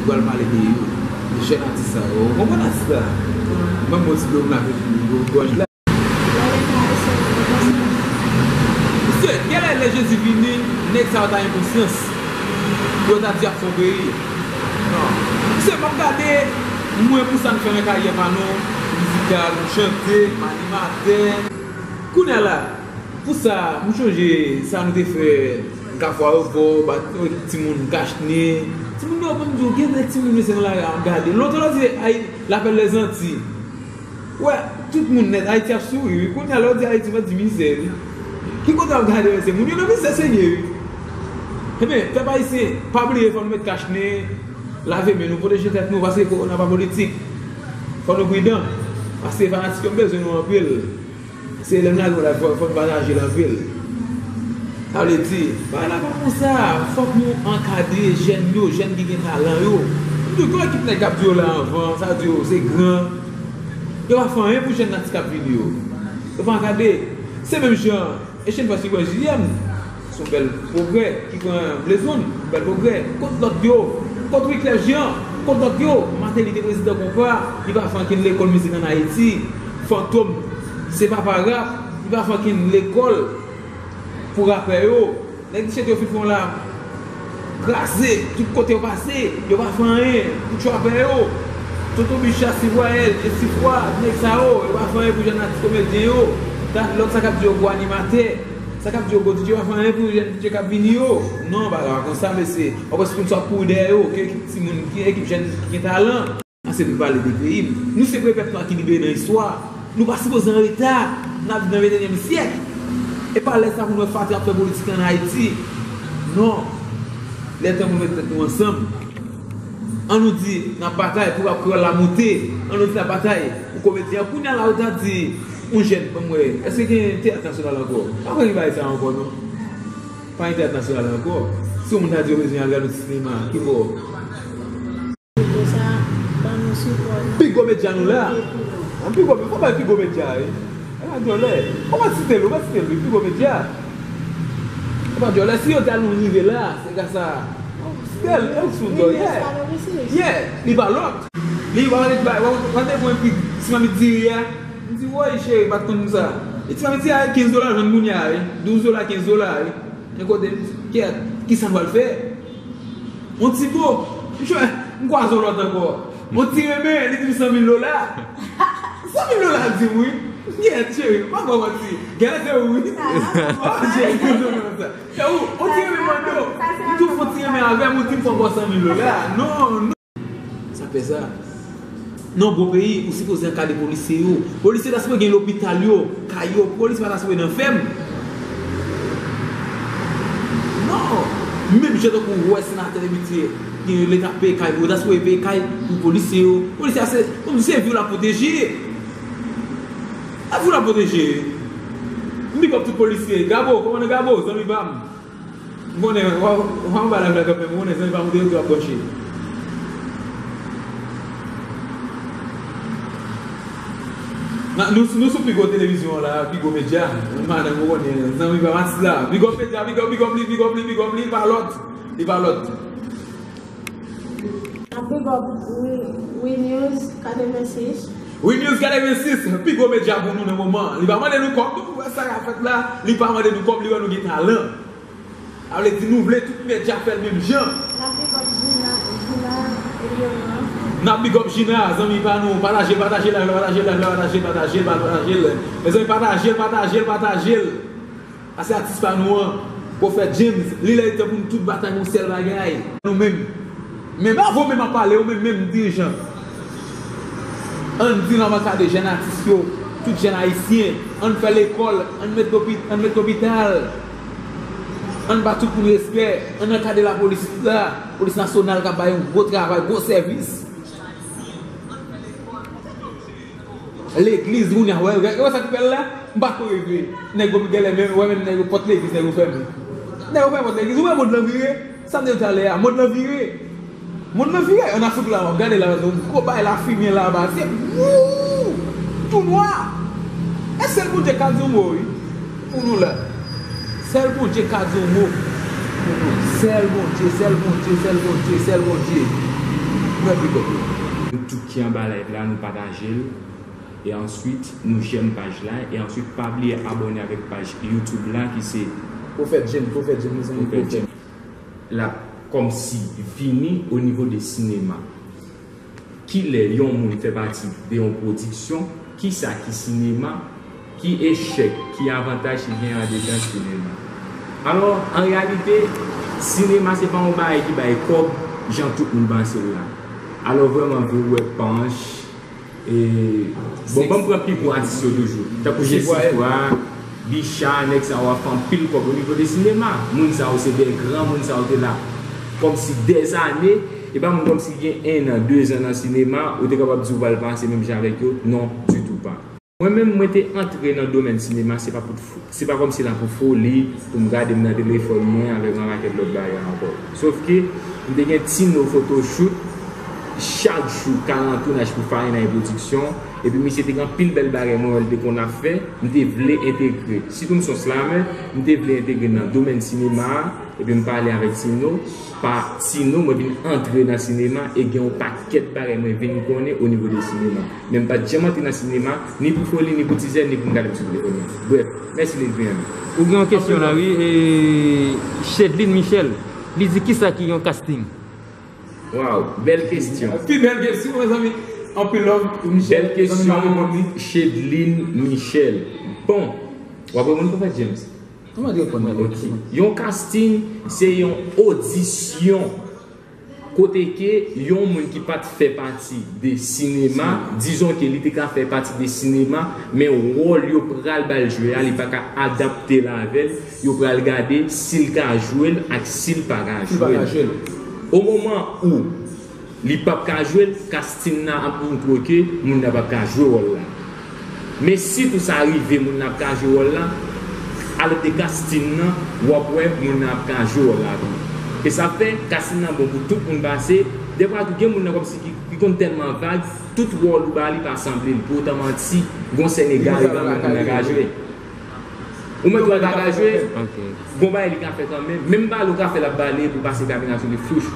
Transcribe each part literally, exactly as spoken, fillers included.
Pral pale de yo, de jèn atis sa yo. Ou konprann atis la? Ban m yon ti dlo m lave gòj la. Misye, genlè lè Jezi vini, nèg sa yo ta gen konsyans. Pou yo ta di y ap fè yon peyi. Non. Misye, m ap gade, mwen, pou sa n fè nan karyè pa nou, mizikal, m chante, m animatè. Kounye a la, pou sa, m chonje sa nou te fè, m ka fè ayewopò, bat timoun kach nen. Timoun yo konn di w, gen de timoun mesye nan lari a, m gade. Lontan lè w di, ay, lapèl lèzanti. Wè, tout moun nèt, Ayiti ap souri, wi. Kounye a, lè w di Ayiti, w ap di mizè, wi. Ki kote w ap gade, mesye? Moun yo nan mizè serye, wi. Ebyen, pèp ayisyen, pa bliye, fò nou met kach nen, lave men nou, pwoteje tèt nou, paske kowona pa politik. Fò nou pridan, paske fanatik yo bezwen nou anpil. Se lè m lage w la, fò, fò n pataje l anpil. Sa vle di, bagay la pa konsa. Fòk nou ankadre jèn yo, jèn ki gen talan yo. M di w, gen yon ekip nèg k ap di yo la anvan, sa di yo se gran. Yo pa fè anyen pou jèn atis k ap vini yo. Yo pa ankadre. Se menm jan, Echann Fòs ki pran J D M. Se yon bèl pwogrè ki pran Blezon, bèl pwogrè. Kot lòt yo? Kot Wyclef Jean? Kot lòt yo? Martelly te prezidan konpa, li pa fè ankenn lekòl mizik ann Ayiti. Fantom, se papa rap, li pa fè ankenn lekòl pou rapè yo. Nèg diset yo fin fè yon la kraze, tout kote yo pase, yo pa fè anyen pou trapè yo. Tonton Bicha, Sivwayèl, Esifwa, nèg sa yo, yo pa fè anyen pou jèn atis komedyen yo. Dat lòt sa k ap di yo gwo animatè. Sa k ap di yo gwo D J yo pa fè anyen pou jèn D J k ap vini yo. Non, bagay pa konsa, mesye. W ap wè si konn sa w ap kouri dèyè yo, ki ekip timoun, ki ekip jèn ki gen talan. Ann se nou pale de peyi n. Nou se premye pèp nwa ki libere nan istwa. Nou pa sipoze an reta. N ap viv nan ventenyèm syèk. E pa lè sa pou nou wè Fatra ap fè politik ann Ayiti. Non. Lè tan pou nou met tèt nou ansanm. An nou di n ap batay pou rap kreyòl la moute. An nou di n ap batay pou komedyen an. Kounye a la, ou ta di yon jèn, ban m wè, èske gen teyat nasyonal ankò? Pa kwè gen bagay sa ankò, non. Pa gen teyat nasyonal ankò. Si yon moun ta di yo bezwen al gade yon ti sinema, ki bò? Pigo Media nou la. An Pigo, fò bay Pigo Media, wi. Ala dyòlè. Ou pa site l, ou pa site l, wi, Pigo Media. Ou pa dyòlè, si yo di al nou rive la, se gras a Stel, e ou sou dò, yeah. Yeah, li pa lòt. Li pa lòt, ba, ba, ba, te pran pi, si manmi diri a. M di, woy, cheri, pa t konn sa. E ti manmi diri a, kenz dola, jwenn kounye a, wi. Douz dola, kenz dola, wi. Men kote, kèt, kisa n pral fè? On ti bo. M kwaze yon lòt ankò. On ti renmen, li di m san mil dola. San mil dola, l di m wi. Kèt, cheri, pa ba w manti. Gade ou wi. Oh, cheri, non, non, non, sa. E ou, on ti renmen mande w. M di w fon ti renmen avè m, ou di m fò ba w san mil dola. Non, non. Sa fè sa. Nan bon peyi, ou sipoze ankadre polisye yo. Polisye ta sipoze gen lopital yo, kay yo. Polis pa ta sipoze nan fèm. Non. Menm jan tankou ou wè senatè depite, gen leta peye kay pou yo, ta sipoze peye kay pou polisye yo. Polisye a se, se vi w l ap pwoteje. L ap vi w l ap pwoteje. M big up tout polisye. Gabo, kòmandan Gabo, zanmi pa m. M konnen, w ap, w ap anba la vle kanmenm, m konnen zanmi pa m ou te ap branche. Nan, nou, nou sou pi gwo televizyon an la, pi gwo medya. Madanm, ou konnen, zanmi pa m atis la. Big up medya, big up, big up li, big up li, big up li, li pa lòt. Li pa lòt. N ap big up Wi, Wi News katrevensis. Wi News katrevensis, pi gwo medya pou nou nan moman. Li pa mande nou kòb, nou pou wè sa k ap fèt la. Li pa mande nou kòb, li wè nou gen talan. Sa vle di nou vle tout medya fè l menm jan. N ap big up Gina, Gina Eliona. N ap big up Gina, zanmi pa nou. Pataje l, pataje l, pataje l, pataje l, pataje l, pataje l. Mezanmi, pataje l, pataje l, pataje l. Pase atis pa nou an, Pwofèt James, li lè li tan pou nou tout batay pou yon sèl bagay. Nou menm. Menm avan w menm ap pale, ou menm, menm dirijan. Ann di n ap ankadre jèn atis yo, tout jèn ayisyen. Ann fè lekòl, ann met lopi-, ann met lopital. Ann ba tout moun respè, ann ankadre lapolis la, polis nasyonal k ap bay yon gwo travay, gwo sèvis. Legliz, kounye a, wè, wè, wè sa ki fè l la? M pa ko reve. Nèg yo genlè menm, wè menm nèg yo pòt legliz, nèg yo fèmen. Nèg yo fèmen pòt legliz. Ou wè mond lan vire? Sa m te di w talè a, mond lan vire. Mond lan vire. Ann Afrik la, w ap gade la, yon gwo bay lafimye laba. Se wou! Tou nwa. E sèl Bondye ka di yon mo, wi. Pou nou la. Sèl Bondye ka di yon mo pou nou. Sèl Bondye, sèl Bondye, sèl Bondye, sèl Bondye. Mwen big up yo. Nou tout ki anba live la, nou pataje l. E answit, nou jèm paj la. E answit, pa bliye abòne avèk paj YouTube la ki se Pwofèt James, Pwofèt James, mezanmi, Pwofèt Pwofèt James. L ap kòmsi vini o nivo de sinema. Kilè yon moun fè pati de yon pwodiksyon? Kisa ki sinema? Ki echèk, ki avantaj ki genyen andedan sinema? Alò, an reyalite, sinema se pa yon bagay ki bay kòb jan tout moun panse l la. Alò, vrèman vre, ou wè Panch, e, bon, ban m pran pi gwo atis yo toujou. Tankou Jesifra, Bicha, nèg sa yo ap fè anpil kòb o nivo de sinema. Moun sa yo se de gran moun sa yo te la kòmsi dèzane. E pa moun kòmsi gen en an, de zan nan sinema, ou te kapab di ou pral panse menm jan avèk yo. Non, ditou pa. Mwen menm, mwen te antre nan domèn sinema, se pa pou, se pa kòmsi la pou foli, pou m gade m nan telefòn mwen avèk yon pakèt lòt bagay ankò. Sòf ke m te gen Tino Photoshoot, chak jou, karantounaj pou Farinay Pwodiksyon, epi misye te gen anpil bèl bagay mwen wè l te konn ap fè, m te vle entegre. Sitou m se yon slamè, m te vle entegre nan domèn sinema a, epi m pale avèk Tino, pa Tino, mwen vin antre nan sinema e gen yon pakèt bagay mwen vin konnen o nivo de sinema. Men m pa t janm antre nan sinema, ni pou foli, ni pou tizè, ni pou m gade m sou telefòn mwen. Brèf, mèsi Lil P M. Ou gen yon kesyon la, wi. E, Chedline Michel, li di kisa ki yon casting? Waw, bèl kesyon. Pi bèl kesyon, mezanmi. Anpil love, Michel. Bèl kesyon, Chedline Michel. Bon, w ap reponn Pwofèt James? Kòman te reponn nan? Ok. Yon casting, se yon odisyon. Kote ke yon moun ki pa t fè pati de sinema, dizon ke li te ka fè pati de sinema, men wòl yo pral ba l jwe a, li pa ka adapte l avè l, yo pral gade si l ka jwe l ak si l pa ka jwe l. O moman ou li p ap ka jwe l, casting nan ap montre w ke moun nan p ap ka jwe wòl la. Men sitou sa rive moun nan ap ka jwe wòl la, alòt de casting nan, w ap wè moun nan ap ka jwe wòl la tou. E sa fè, casting nan bon pou tout moun pase. Dèfwa tou, gen moun nan kòmsi ki, ki konn tèlman vag, tout wòl ou ba li pa sanble l. Pou otan manti, gon sèn egare pa moun nan ka jwe. Ou mèt wè l pa ka jwe, gon bagay li ka fè kanmenm. Menm bale ou ka fè l ap bale pou pase kamera sou li fouch.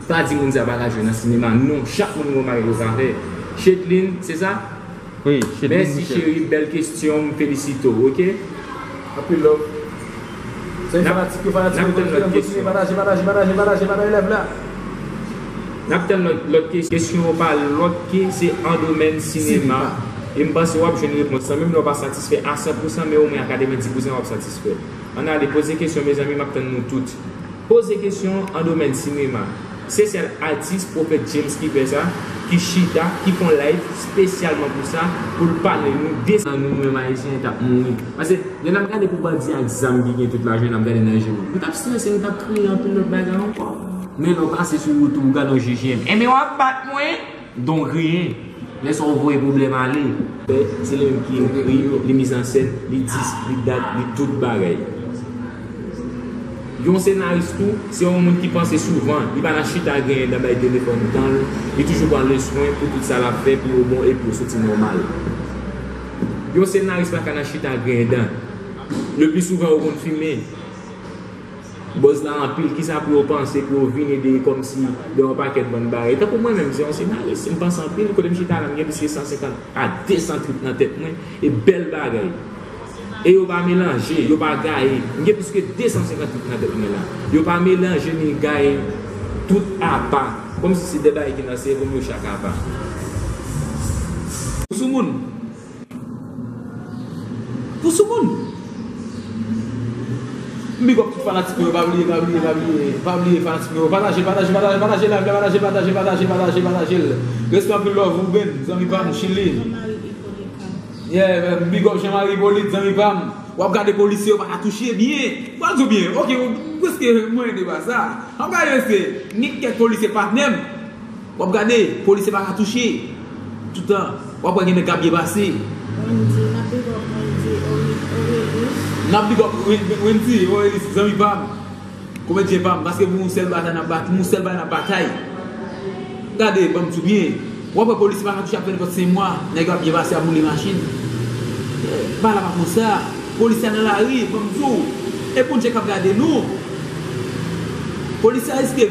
Pa di moun sa pa ka jwe nan sinema, non. Chak moun gon bagay yo ka fè. Chedline, se sa? Wi, Chedline Michel. Mèsi cheri, bèl kesyon, m felisite w, ok? Anpil love. Se fanatik yo, fanatik yo, kontinye, kontinye, pataje, pataje, pataje, pataje, pataje live la. N ap tann lòt, lòt kes-, kesyon yo pa lòt ke se an domèn sinema. E m panse w ap jwenn repons lan. Menm lè w pa satisfè a san pou san, men omwen a katrevenndis pou san w ap satisfè. Ann ale, poze kesyon, mezanmi, m ap tann nou tout. Poze kesyon an domèn sinema. Se sèl atis Pwofèt James ki fè sa, ki chita, ki fè yon live espesyalman pou sa, pou l pale nou de sa nou menm Ayisyen t ap mouri. Paske lè n ap gade pou bandi ak zam ki gen tout lajan, n ap gade nan je yo. Nou t ap strese, nou t ap kriye anpil lòt bagay ankò. Men lè w pase sou YouTube, ou gade yon J J M. Enben w ap bat mwen, don griyen. Lè sa w voye pwoblèm ale. Se li menm ki ekri, li mizansèn, li dis, li dat, li tout bagay. Yon senaris tou, se yon moun ki panse souvan, li pa nan chita griyen dan bay telefòn tan l, li toujou pran leswen pou tout sa l ap fè pou yo bon epi yo soti nòmal. Yon senaris pa ka nan chita griyen dan. Le pli souvan yo konn fimen. Buzz la anpil, kisa pou yo panse, pou yo vin ede kòmsi de yon pakèt bann bagay. Tankou mwen menm, se yon senaris, m panse anpil, kote m chita la, m gen plis ke san senkant a de san trip nan tèt mwen, e bèl bagay. E yo pa melanje, yo pa gaye. M gen plis ke de san senkant trip nan tèt mwen la. Yo pa melanje ni gaye, tout apa. Kòmsi se de bagay ki nan sèvo m yo chak apa. Ou sou moun. Pou sou moun. M big up tout fanatik mwen yo, pa bliye, pa bliye, pa bliye, pa bliye fanatik mwen yo. Pataje, pataje, pataje, pataje live la, pataje, pataje, pataje, pataje, pataje l. Respè anpil love, Ruben, zanmi pa m, Chili. Yeah, big up Jean-Marie Hyppolite, zanmi pa m. W ap gade polisye yo pa ka touche byen. W ap di w byen, ok, ou prèske mwen de ba sa. W ap gade se, gen kèk polisye patnè m. W ap gade, polisye pa ka touche. Toutan, w ap wè gen nèg k ap byen pase. Wendy, n ap big up Wendy, Ori-, Orelis. N ap big up Wen-, Wendy, Orelis, zanmi pa m. Komedyen pa m, paske pou yon sèl batay n ap bat-, yon sèl bagay n ap batay. Gade, ban m di w byen. W ap wè polisye pa ka touche ap fè nenpòt senk mwa, nèg yo ap byen pase, ap woule machin. Bagay la pa konsa. Polisye a nan lari, ban m di w. E Bondye k ap gade nou. Polisye a riske